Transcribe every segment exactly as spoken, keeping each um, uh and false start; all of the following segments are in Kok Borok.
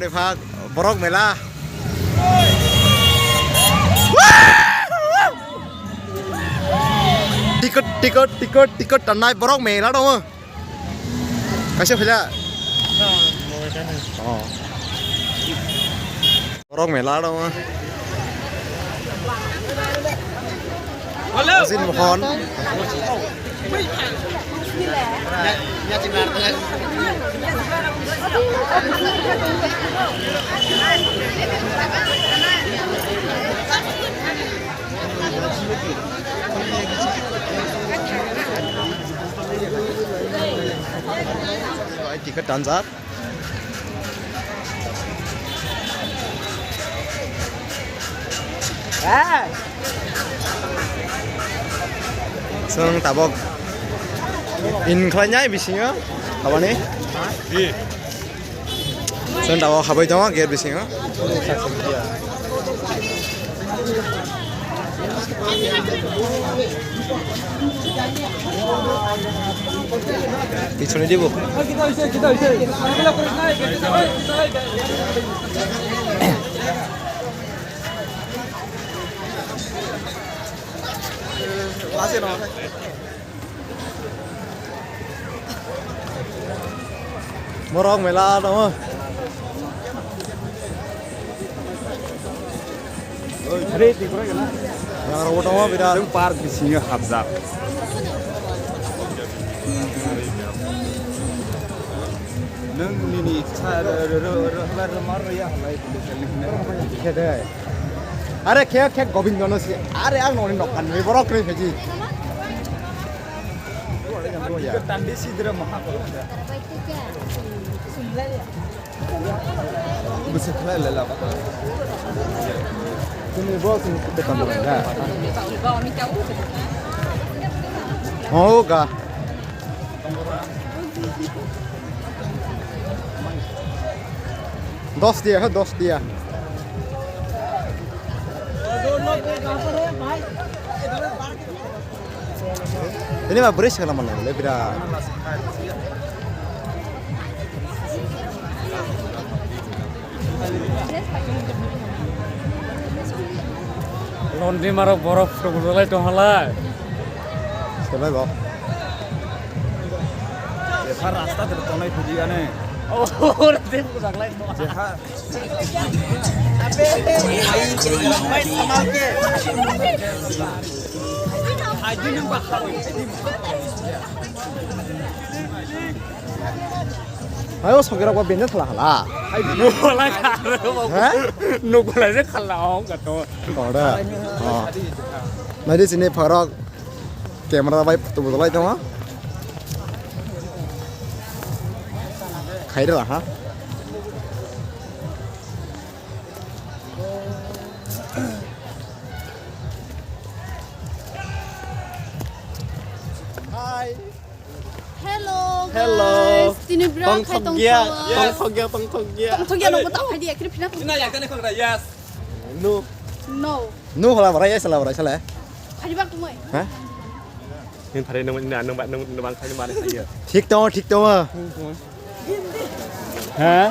Phak borok mela. Ticket, ticket, ticket, ticket tanai borok mela dong. Kaisa phila. Oh. Borok mela dong. Asin mohon. Ticket tanjak. Chwng tabok in khlainai bisingo aboni. Chwng tabok habai tongo gate bisingo. Pichone dibo. Borok mela tongo. Yang rok tongo birat. Park bisingo habjak. Nwng nini sa ro ro ro ro ro mar ya halai. Khe de. Are khe khe Gobindo no si. Are ang noni nokkan ni borok kre pheji. Tandi sidra maha. Bisa khlai le laba. Sini bos ni kita tamu ya. Oh ga. Dos dia, ha, dos dia. Ini mah beres kalau mana, lebih dah. Londi maro borok photo lai tong halai. Sebai bo. Jeha rasta de tonai video ane. Oh, rasta de pudak lai tong. Jeha. Ayo, songkera ba benda thala hala. Nukula kha, nukula. Ha? Nukula je khala hong kato. Ora. Oh. Nadi sini phorok camera bai photo bodolai tong. Khaira ha. Hi. Hello, hello, guys. Tini bra khai tongthok ya, tongthok ya, tongthok ya. Tongthok ya, nokbo ta khai di, ekri phina. Ina ya kane khok ra, yes. No. No. No hala bara, yes hala bara, sala. Khai bak tumai. Ha? Nung thari nung nung nung nung bang khai nung bang khai ya. Thik tongo, thik tongo. Ha?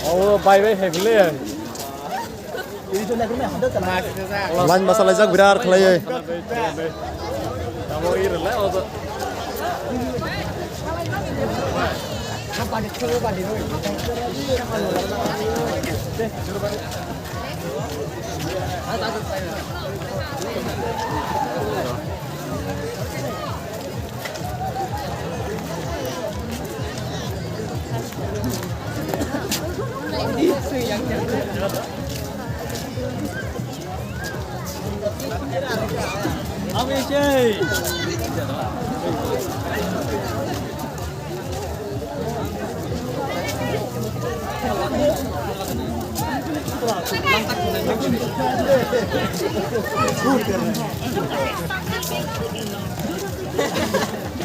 Oh, bye bye hai bole. Line basa laijak birat khlaiwi.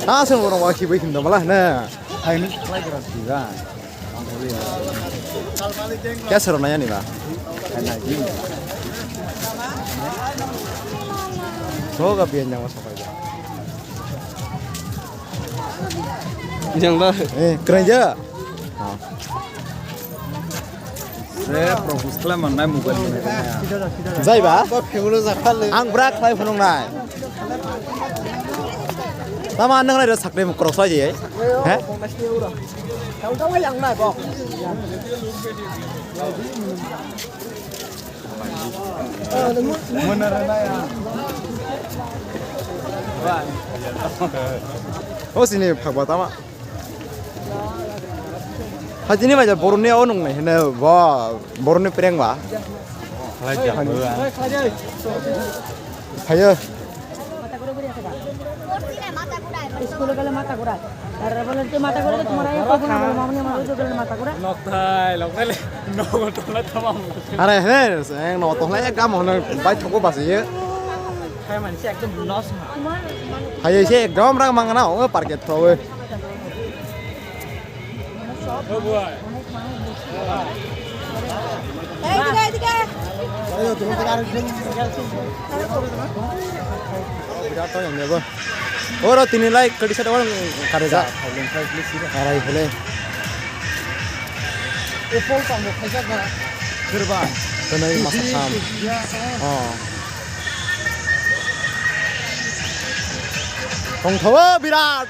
Ah, sen borok wa khibai khindo mala na. Hai ni khlai gra diga. Kya sero na yani ba? Soga biyan jang wa sokai. Yang ba? Eh, keren ja. Je propose khlai mannai mobile manai. Jaiba? Ang bwrak khlai phunuknai. Tama nang nai sakri mukrok sai je. He? O sini phakba tama. Hajini bai boroni o nung nai hene ba boroni prank ba. Khlai jak bwla. Hayo. স্কুলে গেলে মাথা ঘোরায়। আর বলে যে মাথা ঘোরালে তোমার আগে কখনো বলো, মামনি আমার ওই যে গেলে মাথা ঘোরায়। Nok thai, nok thai le, nok thai le tamam. Are he, eng nok thai le kam hono bai thoko basi ye. Hai man se ekdom nos. Hai se ekdom rang mangana o parket tho. Ei, এদিকে, এদিকে। বিরাট তো জানি যাবো। Oro tini lai kadi sata orang kada ja. Karai hele. Apple tamo khaijak na. Kherba. Tini masa sam. Oh. Tongthobo birat.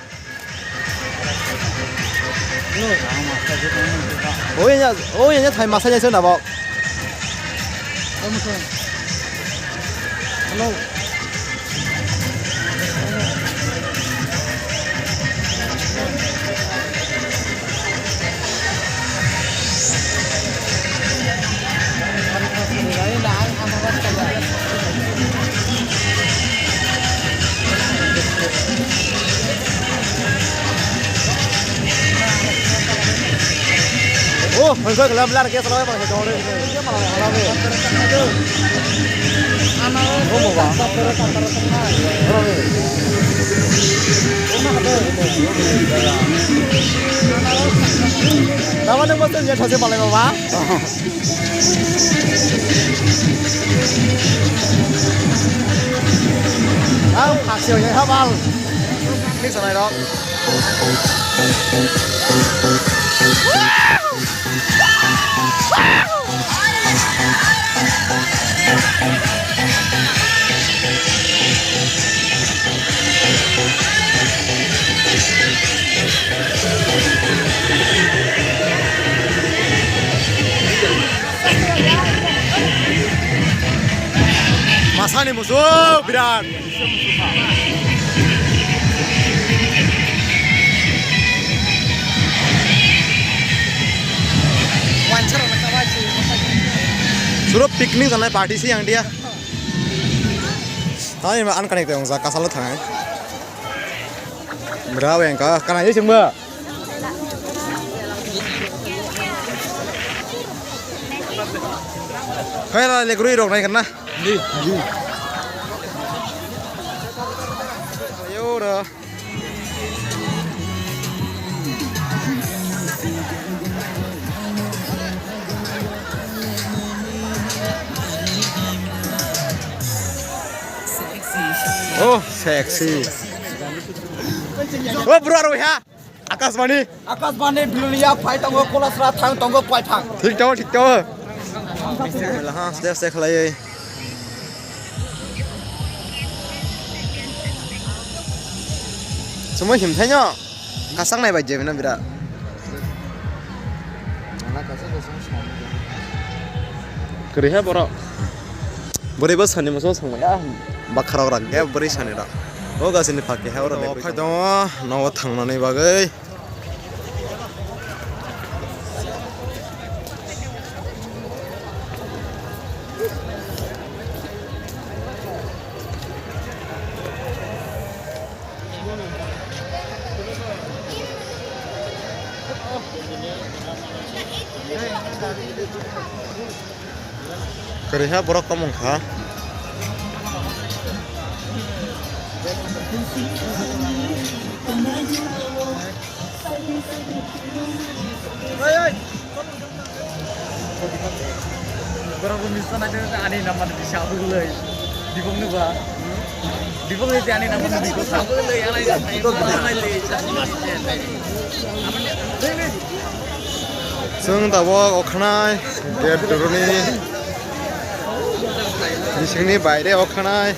Oi ya, oi ya, thai masa ya sona bo. Hello. Oh, hoi hoi, lam lar ke salai bang, hoi hoi. Tama nang bosong ya thase balai baba. Ang phaksi hoi habal. Ni sanai rok. Masani musu birat. Suro picnic janai party si yang dia. Tadi ma an kanek tong sa kasalo thangai. Bra weng ka kana ye chengba. Khaila le guri rok nai kana. Di, di. Ayo ra. Oh, sexy. Oh, bro, aro ha. Akashbani. Akashbani Bilonia phai tongo, Kolasra thang tongo, phai thang. Thik tongo, thik tongo. Laha, step, step khlaiwi. Chumui himthaino. Kasang nai bai jemina bira. Kwrwi ha borok. Bwrwi bo sani muchung swngmaya. Bakharok rak ya bwrwi sani rak. O gasini phak keha oro. Phai tongo nogo thangnani bagwi. Kwrwi ha borok tongmung kha. Borok bo misa nai ani number di sabu lei. Dibong ni ba. Dibong ni ani number di ko sabu lei, ani number di ko sabu lei. Chwng tabuk okhanai gate doroni bisingni baire okhanai.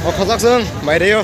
O khajak chwng baire o.